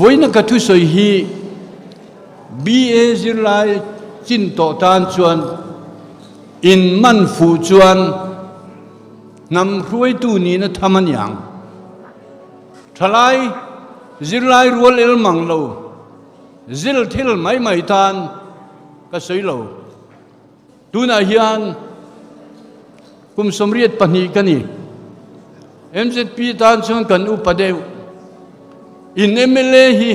Vawiina ka thusawi hi BA zirlai chin tawh tan chuan in man fuh chuan hnam hruaitu nihna tham a niang. Thalai zirlai rual el mang lo zil thil mai mai tan ka sawi lo. Tunah hian kum 82 ka ni. MZP tan chuan kan upa deuh. In mla hi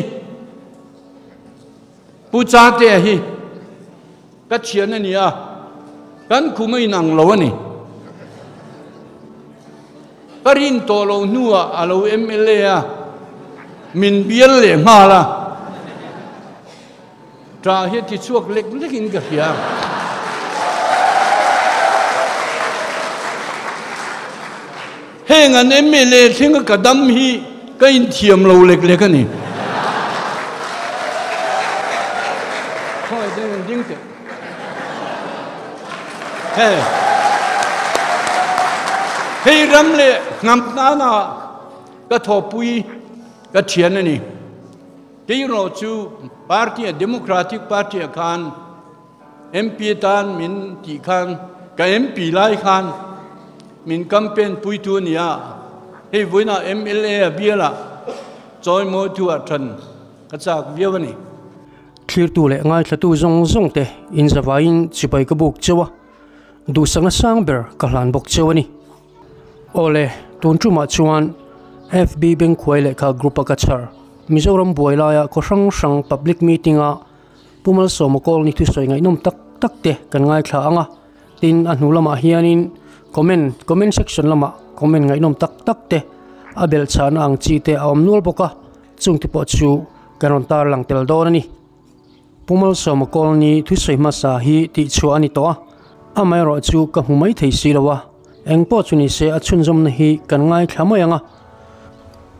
Pu Chatea hi ka thian a ni a, kan khum a inang lo a ni. Ka rin tawh loh hnuah a lo mla a, min bial leh nghal a. Ṭah hi a ti chhuak lek lekin ka hria. Heng an mla thlenga ka dam hi ka inthiam lo lek lek a ni. Khawngaih ding in ding teh. Hei hei ram leh hnam tana ka thawhpui ka thian a ni. Kei erawh chu party a Democratic Party ah khan MP tan min tih khan ka MP lai khan min campaign puitu a ni a, hei vawiinah mla a bialah chawimawi thu ah than ka chak viau a ni. Thlirtu leh ngaithlatu zawng zawng te inzavaiin chibai ka buk cheu a, duhsakna sang ber ka hlan bawk cheu a ni. Awle, tun tumah chuan FB Bengkhuai lehkha group a ka chhar. Mizoram buai laia khaw hrang hrang public meeting a Pu Malsawma Kawlni thusawi ngaihnawm tak tak te kan ngaithla ang a, tin a hnu lamah hianin comment comment section lamah comment ngaihnawm tak tak te a belhchhahna ang chi te a awm nual bawk a, chung te pawh chu kan rawn tarlang tel dawn a ni. Pu Malsawma Kawlni thusawi hmasa hi tihchhuah a ni tawh a, amaherawh chu ka hmu mai thei si lo a, eng pawh chu ni se a chhunzawmna hi kan ngaithla mai ang a.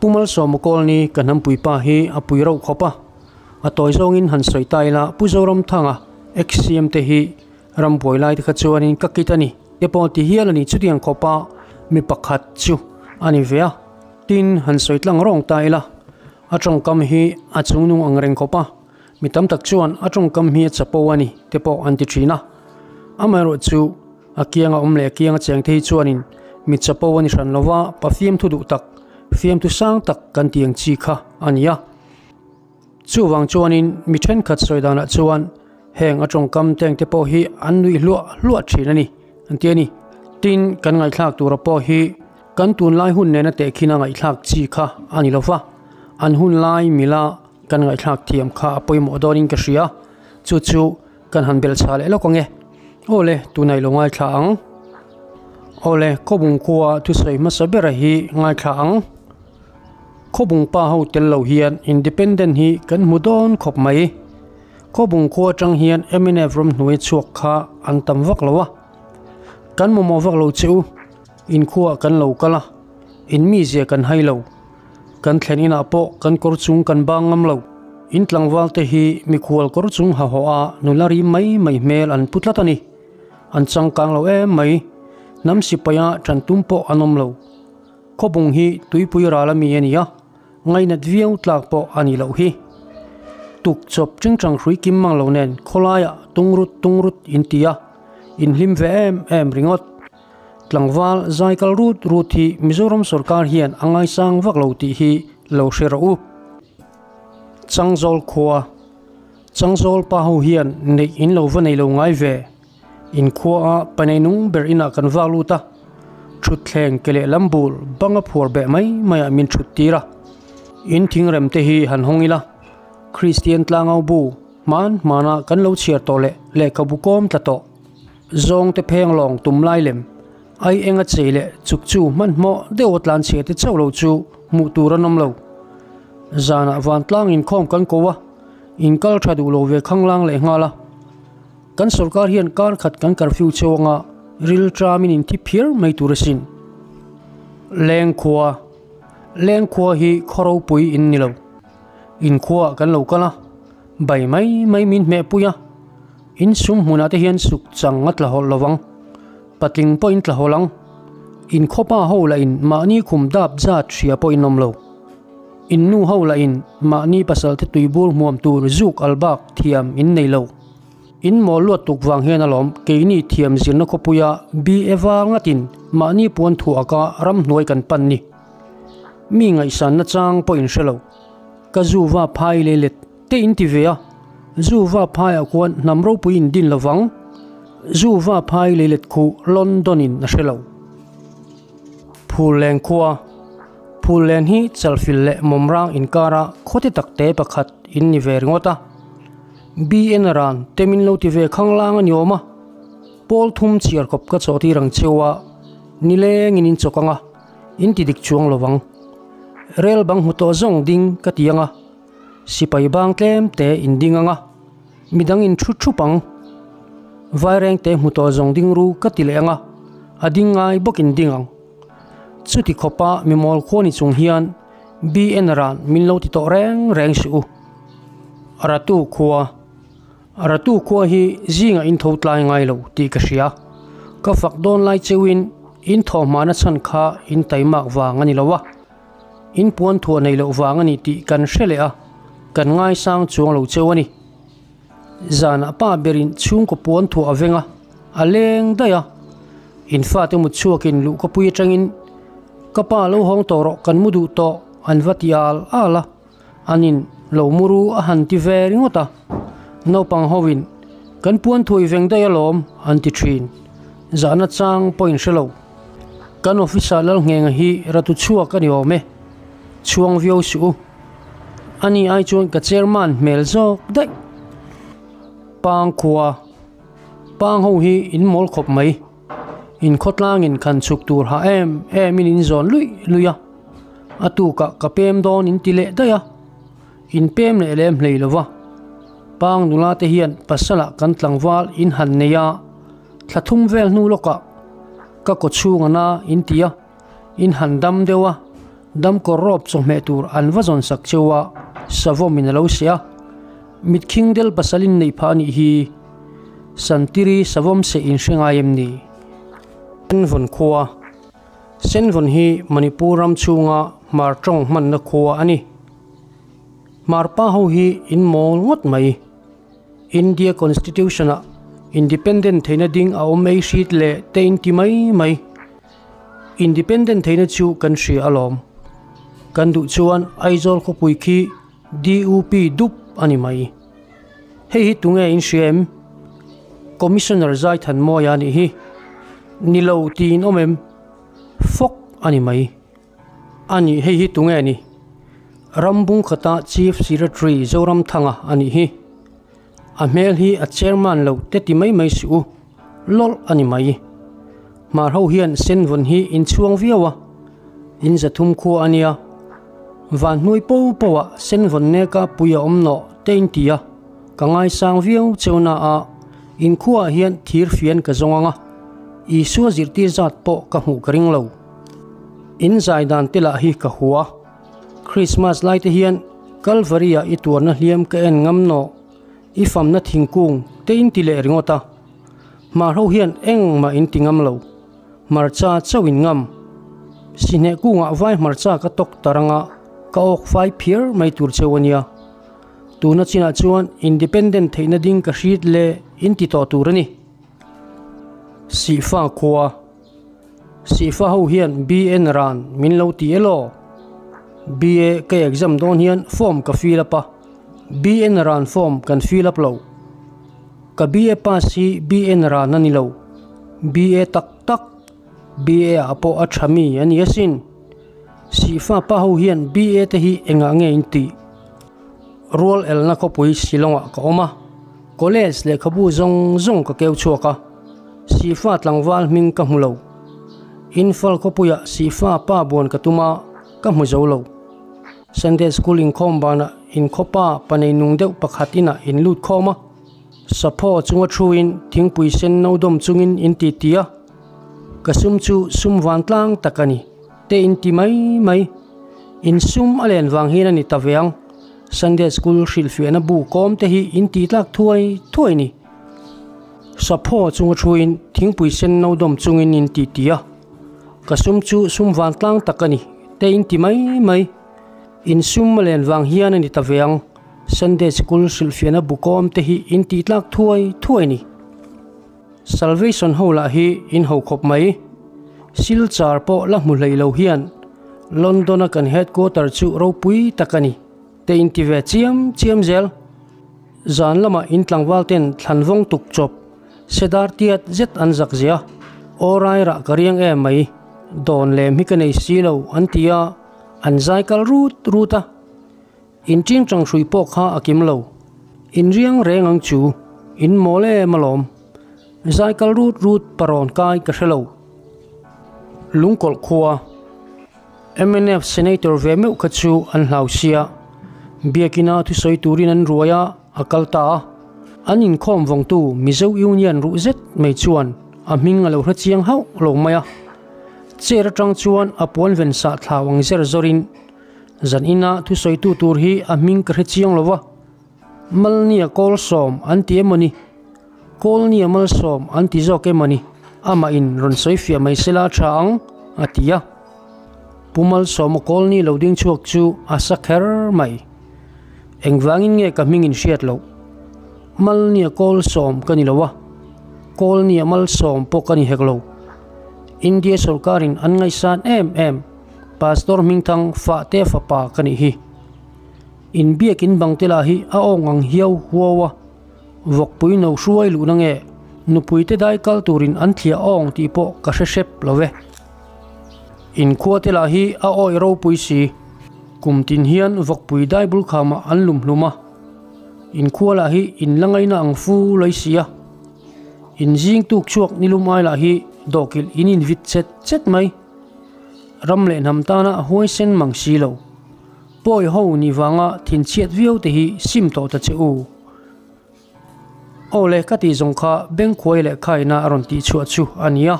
Pu Malsawma Kawlni ka hnampui pa hi a pui rauh khawp a, a tawi zawngin han sawi ta ila Pu Zoramthanga ex-CM te hi ram buai lai te kha chuanin ka kit a ni te pawh ti hial a ni chutiang khawpa mi pakhat chu a ni ve a, tin han sawi tlang rawng ta ila a tawngkam hi a chungnung ang reng khawp a. Mi tam tak chuan a tawngkam hi a chapo a ni te pawh an ti thin a. Amaherawh chu a kianga awm leh a kianga cheng te hi chuanin mi chapo a ni hran lo va, pa fiamthu duh tak, fiamthu sang tak kan tih ang chi kha a ni a. Chuvang chuanin mi thenkhat sawi danah chuan heng a tawngkam teng te pawh hi an nuih hluah hluah thin a ni an ti a ni. Tin, kan ngaihthlak tura pawh hi kan tunlai hun nena tehkhina ngaihthlak chi kha a ni lo va, an hun lai mila Kan ngaihthlak thiam kha a pawimawh dawnin ka hria, chu chu kan han belh chha leh lawk ang e. Aw le, tunah i lo ngaithla ang. Aw le, Khawbung khua thusawi hmasa bera hi ngaithla ang. Khawbung pa ho tel lo hian Independent hi kan hmu dawn khawp mai. Khawbung khua atang hian mnf ramhnuai chhuak kha an tam vak lo a. Kan mamawh vak lo che u, inkhuaah kan lo kal a, in mizia kan hai lo. Kan thlen inah pawh kan kawr chung kan bang ngam lo. In tlangval te hi mikhual kawr chung ha hawh a nula ri mai mai hmel an pu tlat a ni. An changkang lo em mai. Hnam sipaia ṭan tum pawh an awm lo. Khawbung hi tuipui ral a mi a ni a, ngainat viau tlak pawh a nih loh hi. Tuk chawp ṭingṭang hrui kim mang lo nen khawlaiah tungrut tungrut in ti a, in hlim ve em em ringawt. Tlangval zai kal rut rut hi Mizoram sorkar hian a ngaisang vak lo tih hi lo hre rawh u. Changzawl khua, Changzawl pa ho hian neih in lo va nei lo ngai ve. In khua a panei nung ber inah kan vak lut a, thutthleng ke leh lam bul banga phuar beh mai maiah min thut tir a. In thingrem te hi han hawng ila, Kristian tlangau bu hman hmana kan lo chhiar tawh leh lehkhabu kawm tla tawh. Zawngte pheng lawng tum lai lem, ai enga chei leh chuk chu hmanhmawh deuh a tlan chhia te chauh lo chu hmuh tur an awm lo. Zanah vantlang inkhawm kan ko a, in kal tha duh lo ve khanglang leh nghal a. Kan sorkar hian kar khat kan curfew cheu anga ril tramin in thi phiar mai tur asin. Lengkhua, Lengkhua hi khaw ropui in ni lo. Inkhua ah kan lo kal a, bai mai mai min hmehpui a. In sum hmunah te hian suk chang a tla hawlh lo vang, patling pawhin tla hawlh ang. In khawpa ho lah in mahni khum dap zat hria pawhin awm lo. In nu ho lah in mahni pasal te tuibur hmuam tur zuk al bak thiam in nei lo. In mawl luat tuk vang hian alawm keini thiam zirna khawpuia BA val ngatin mahni puan thuaka ramhnuai kan pan ni. Mi ngaihsanna chang pawh in hre lo. Ka zu va phai lei let te in ti ve a, zu va phaiah khuan hnam ropui in din lovang. Zu va phai lei let khu London in a hre lo. Phul leng khua, Phul len hi Chalfil leh Mawmrang inkara khawte takte pakhat in ni ve ringawt a. BN ran te min lo ti ve khanglang a ni awm a. Pawl thum chhiar khawp ka chawh tir ang cheu a, nilengin in chawk ang a, in ti dik chuang lo vang. Rel bang hmu tawh zawng ding ka ti ang a, sipai bang tlem te in ding ang a, midang in thu thup ang. Vaireng te hmu tawh zawng ding ru ka ti leh ang a, a ding ngai bawk in ding ang. Chuti khawpa mimawl khua ni chung hian BN ran min lo ti tawh reng reng suh u. Ratu khua Ratu khua hi zingah in tho tlai ngai lo tih ka hria. Ka fak dawn lai cheuhin in thaw hmana chhan kha in taimak vang a ni lo a, in puan thuah nei loh vang a ni tih kan hre leh a, kan ngaisang chuang lo cheu a ni. Zanah pa berin chhungkaw puan thuah a veng a, a leng daih a. In fate mut chhuakin luhkapui atangin, Ka pa lo hawng tawh rawh kan mu duh tawh an va ti al al a. Anin lo muru a han ti ve ringawt a. Naupang hoin, Kan puan thuai veng daih alawm an ti thin. Zahna chang pawh in hre lo. Kan officer Lalnghenga hi ratu chhuak a ni awm e. Chhuang viau suh u. Ani ai chuan ka chairman hmel zawk daih. Pang khua Pang ho hi in mawl khawp mai. In khawtlang in khan chhuk tur ha em em in in zawn luih luih a. A tukah ka pem dawn in ti leh daih a. In pem leh lem hlei lo va. Pang nula te hian pasalah kan tlangval in han nei a. Thla thum vel hnu lawkah ka kaw chhung a na in ti a. In han dam deuh a, damkawr rawp chawhmeh tur an va zawn sak cheu a, savawm in a lo seh a. Mitkhing del pasal in neih phah a nih hi. Santiri savawm seh in hre ngai em ni? Senvawn khua Senvawn hi Manipur ram chhunga hmar tawng hmanna khua a ni. Hmar pa ho hi in mawl ngawt mai. India Constitution ah Independent theihna ding a awm ei hrit leh te in ti mai mai. Independent theihna chu kan hria alawm. Kan duh chuan Aizawl khawpui khi DUP dup a ni mai. Hei hi tunge in hria em? Commissioner Zaithanmawia a nih hi. Ni lo tiin awm em? Fawk a ni mai. A nih hei hi tunge ni? Rambung khata Chief Secretary Zoramthanga a nih hi. A hmel hi a chairman lo te ti mai mai suh u, lawlh a ni mai. Hmar ho hian senvawn hi in chhuang viau a, in zathum khua a nia. Van hnuai po po ah senvawn neka pui a awm nawh te in ti a, ka ngaisang viau cheu na a, in khua ah hian thir fian ka zawng ang a, Isua zirtir zat pawh ka hmuh ka ring lo. In zai dan te lah hi ka hua. Krismas lai te hian Kalvari ah i tuarna hliam ka en ngam nawh, i famna thingkung te in ti leh ringawt a. Hmar ho hian engmah in ti ngam lo, hmarcha chauh in ngam. Sihneh kungah vai hmarcha ka tawk tar anga ka awk fai phiar mai tur cheu a nia. Tuna chinah chuan independent theihna ding ka hrit leh in ti tawh tur a ni. Sihfa khua. Sihfa ho hian BN ran min lo ti elaw? BA ka exam dawn hian form ka fill up a, BN ran form kan fill up lo. Ka BA pass hi BN ran a ni lo. BA tak tak, BA ah pawh a tha mi a ni asin. Sihfa pa ho hian BA te hi engah nge in tih? Rual elna khawpui Shillong-ah ka awm a, college lehkhabu zawng zawng ka keu chhuak a, Sihfa tlangval hming ka hmu lo. Imphal khawpuiah Sihfa pa buan ka tum a, ka hmu zo lo. Sunday School inkhawm banah inkhawpa pa nei nung deuh pakhat inah in lut khawm a, sapho chunga thuin thingpui sen no dawm chungin in ti ti a, ka sum chu sum vantlang tak a ni, te in ti mai mai. In sum a len vang hian a ni ta ve ang. Sunday School hrilhfiahna bu kawm te hi in tih tlak thuai thuai ni. Sapho chunga thuin thingpui sen no dawm chungin in ti ti a. Ka sum chu sum vantlang tak a ni, te in ti mai mai. In sum len vang hian ani ta ve ang. Sunday Sikul hrilhfiahna bukawm te hi in tih tlak thuai thuai ni. Salvation ho lah hi in ho khawp mai. Silchar pawh la hmu hlei lo hian London a kan headquarter chu ropui tak a ni te in ti ve chiam chiam zel. Zan lamah in tlangval ten thlan vawng tuk chawp sedar tiat zet an zak zia. Aw rai rah ka riang em mai. Dawn lem hi ka nei si lo an ti a, an zai kal rut rut a. In ṭingṭang hrui pawh kha a kim lo. In riang reng ang chu, in mawl em alawm. Zai kal rut rut parawn kai ka hre lo. Lungkawlh khua mnf Senator ve meuh kha chu an hlau sia. Biakina thusawi turin an ruai a, a kal ta a. An inkhawm vawngtu Mizo Union ruh zet mai chuan a hming a lo hre chiang hauh lo mai a. Chair atang chuan a puan ven sah thlau ang zer zawrin Zan ina thusawitu tur hi a hming ka hre chiang lo va, Malnia Kawlsawm an ti em mawni? Kawlnia Malsawm an ti zawk em mawni? Amah in rawn sawi fiah mai sela tha ang, a ti a. Pu Malsawma Kawlni lo ding chhuak chu a sa kher mai. Engvangin nge ka hming in hriat loh? Malnia Kawlsawm ka ni lo a, Kawlnia Malsawm pawh ka ni hek lo. India sorkarin an ngaihsan em em. Pastor Hmingthang fahte fapa ka nih hi. In biakin bang te lah hi a awng ang hiau huau a, vawkpui no hruai luhna nge nupui te dai kal turin an thliah awng tih pawh ka hre hrep lo ve. In khua te lah hi a awi ropui si, kum tin hian vawkpui dai bul khamah an lum hlum a, in khua lah hi in la ngaina ang fu lawih si a, in zing tuk chhuak nilum ai lah hi dawhkilh in invit chet chet mai. Ram leh hnam tana a huaisen mang si lo. Pawi ho ni vanga thinchhiat viau te hi sim tawh ta che u. Aw le ka tih zawng kha Bengkhuai leh khaina a rawn tih chhuah chu a nia.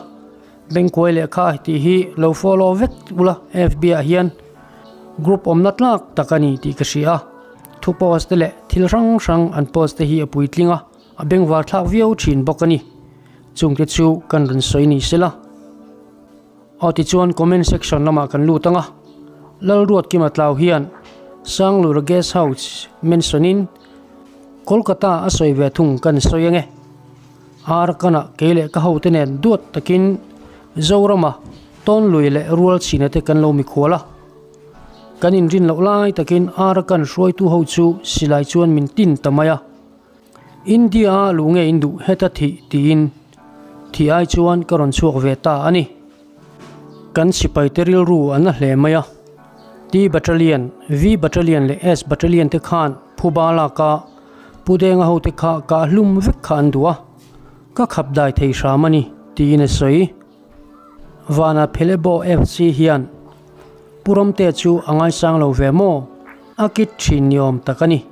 Bengkhuai leh kha tih hi lo follow vek ula FB ah hian group awmna tlak tak a ni tih ka hria a. Thu post te leh thil hrang hrang an post te hi a puitling a, a bengvar thlak viau thin bawk a ni. Chungte chu kan rawn sawi ni sela. Aw tichuan comment section lamah kan lut ang a, Lalruatkima Tlau hian Sanglura Guest House mention in Kolkata a sawi ve thung kan sawi ang e. Arakan-ah kei leh ka hote nen duat takin Zorama tawnlui leh rual chhina te kan lo mikhual a. Kan inrin loh lai takin Arakan hruaitu ho chu silai chuan min tin ta mai a. India-a luh nge in duh heta thih tiin thih ai chuan ka rawn chhuak ve ta a ni. Kan sipaite rilru an la hle mai a, T Battalion, V Battalion leh S Battalion te khan phuba laka Pu Denga hote kha kah hlum vek kha an duh a, ka khap dai thei hram a ni tiin a sawi. Vana Phelebo FC hian Pu Ramte chu a ngaisang lo ve maw? A kit thin ni awm tak a ni.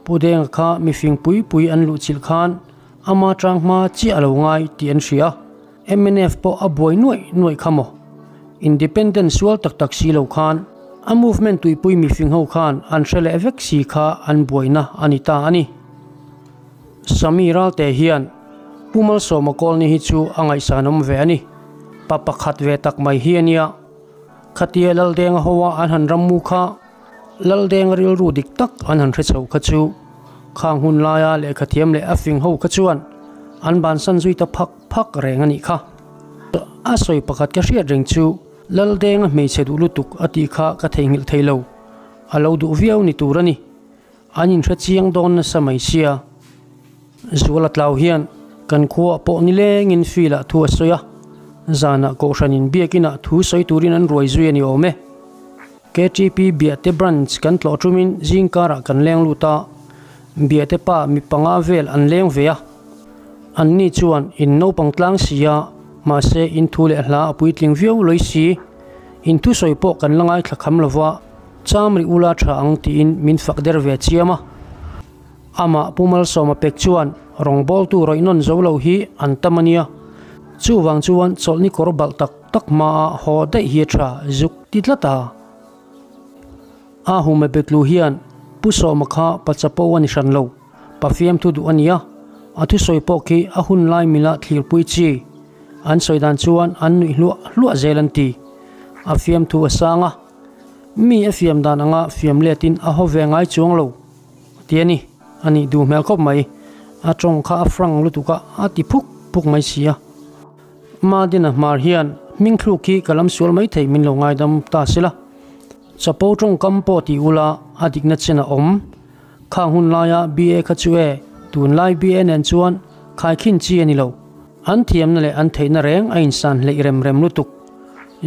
Pu Denga kha mifing pui pui an luh chilh khan ama tang hma chiah a lo ngai tih an hria. Mnf pawh a buai nuaih nuaih kha maw? Independent sual tak tak si lo khan a movement tuipui mifing ho khan an hre leh vek si kha an buaina a ni ta a ni. Sami Ralte hian Pu Malsawma Kawlni hi chu a ngaihsanawm ve a ni. Pa pakhat ve tak mai hi a nia. Khatia Laldenga hoa an han rammu kha Laldenga rilru dik tak an han hre chho kha chu khang hun laia lehkha thiam leh a fing ho kha chuan an bansan zui ta phak phak reng a nih kha. A sawi pakhat ka hriat reng chu Laldenga hmeichhe duh lutuk a tih kha ka theihnghilh thei lo. A lo duh viau ni tur a ni. An inhre chiang dawn nasa mai sia. Zuala tlau hian kan khuaah pawh nilengin field-ah thu a sawi a, zanah kohhranin biakinah thu sawi turin an ruai zui a ni awm e. KTP Biate Branch kan tlawh ṭumin zingkarah kan leng lut a, Biate pa mi panga vel an leng ve a. Anni chuan in naupang tlang si a, mahse in thu leh hla a puitling viau lawih si. In thusawi pawh kan la ngaithla kham lo va, cham ri ula ṭha ang tiin min fak der ve chiam a. Amah Pu Malsawma pek chuan rawngbawltu rawih nawn zo lo hi an tam a nia. Chuvang chuan chawlhni kawr balh tak tak hmaah haw daih hi a tha zuk ti tlat a. A hume betlu hian Pu Sawma kha pa chapo a ni hran lo, pa fiamthu duh a nia. A thusawi pawh khi a hun lai mila thlirpui chi. An sawi dan chuan an nuih hluah hluah zel an ti. A fiamthu a sang a. Mi a fiam dan anga fiam letin a haw ve ngai chuang lo ti a ni. A nih duh hmel khawp mai. A tawng kha a frank lutuk a, a ti phuk phuk mai si a. Madina hmar hian hming thluk hi ka lam sual maithei min lo ngaidam ta sela. Chapo tawngkam pawh ti ula a dikna chen a awm. Khang hun laia BA kha chu e, tunlai BA nen chuan khaikhin chi a ni lo. An thiamna leh an theihna reng a insan hleih rem rem lutuk.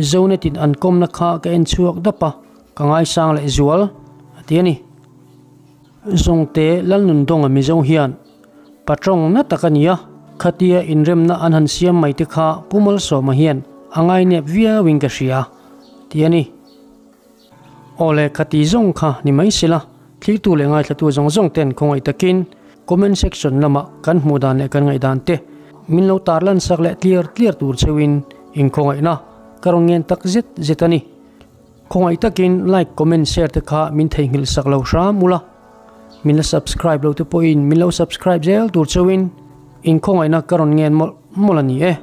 Zonetin an kawmna kha ka en chhuak dap a, ka ngaisang leh zual, a ti a ni. Zawngte Lalnundawnga Mizo hian patawng na tak a ni a, khatia inremna an han siam mai te kha Pu Malsawma hian a ngainep viauin ka hria, ti a ni. Aw le, khati zawng kha ni mai sela, thlirtu leh ngaithlatu zawng zawng ten khawngaih takin comment section lamah kan hmuh dan leh kan ngaihdan te min lo tarlan sak leh tliar tliar tur cheuhin inkhawngaihna ka rawn ngen tak zet zet a ni. Khawngaih takin like, comment, share te kha min theihnghilh sak lo hram ula, min la subscribe lo te pawhin min lo subscribe zel tur cheuhin inkhawngaihna ka rawn ngen mawlh mawlh a ni e.